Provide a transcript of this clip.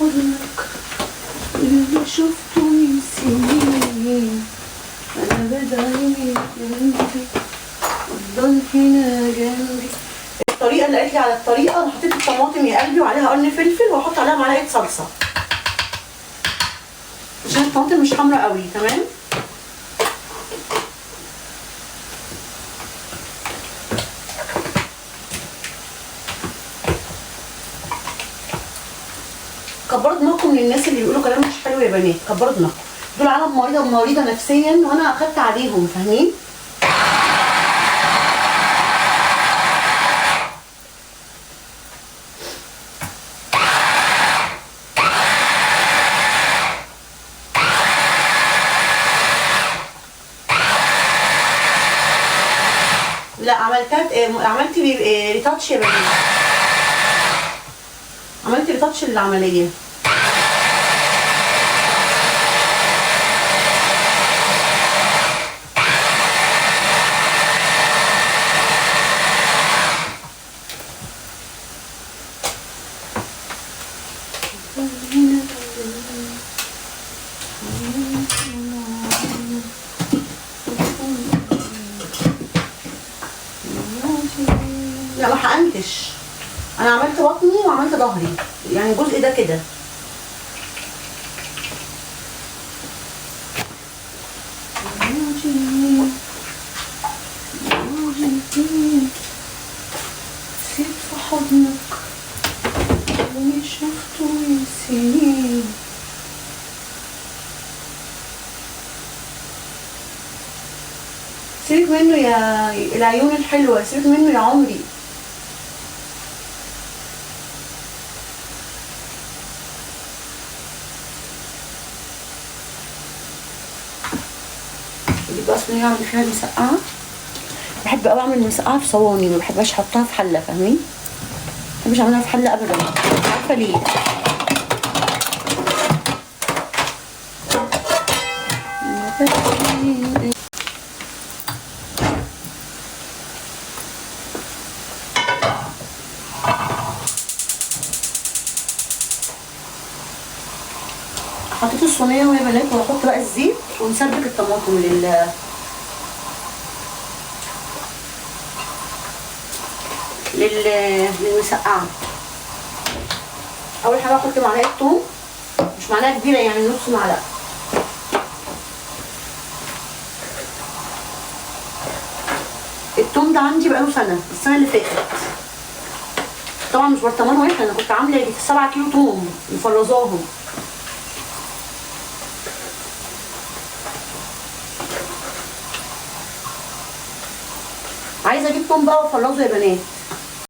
حضنك اللي شفته من سنين، انا بدعي من قلبي افضل هنا جنبي. الطريقة اللي قالت لي على الطريقة، انا حطيت الطماطم يا قلبي وعليها قرن فلفل، واحط عليها معلقه صلصه عشان الطماطم مش حمرا قوي. تمام. كبروا دماغكم للناس اللي بيقولوا كلام مش حلو يا بنات، كبروا دماغكم، دول عالم مريضه مريضه نفسيا وانا اخدت عليهم، فاهمين؟ لا عملتها، عملت retouch يا بنات، عملت retouch للعملية. لا ما حقنتش، انا عملت بطني وعملت ظهري، يعني الجزء ده كده. سيب في حضنك اللي شفته من سنين. سيبك منه يا العيون الحلوة، سيبك منه يا عمري. اجيب بقى صينية اعمل فيها المسقعة. بحب قوي اعمل المسقعة في صواني، ما بحبهاش احطها في حلة، فاهمين؟ ما بحبش اعملها في حلة ابدا، مش عارفة ليه. حطيت الصينية وهي بنات، واحط بقى الزيت ونسبك الطماطم للمسقعه. اول حاجة احط معلقه ثوم، مش معلقه كبيرة يعني نص معلقه. الثوم ده عندي بقاله سنة، السنة اللي فاتت، طبعا مش برطمان واحد، انا كنت عامله يجي 7 كيلو ثوم مفرزاهم. عايزه اجيب توم بقى وافرزه يا بنات.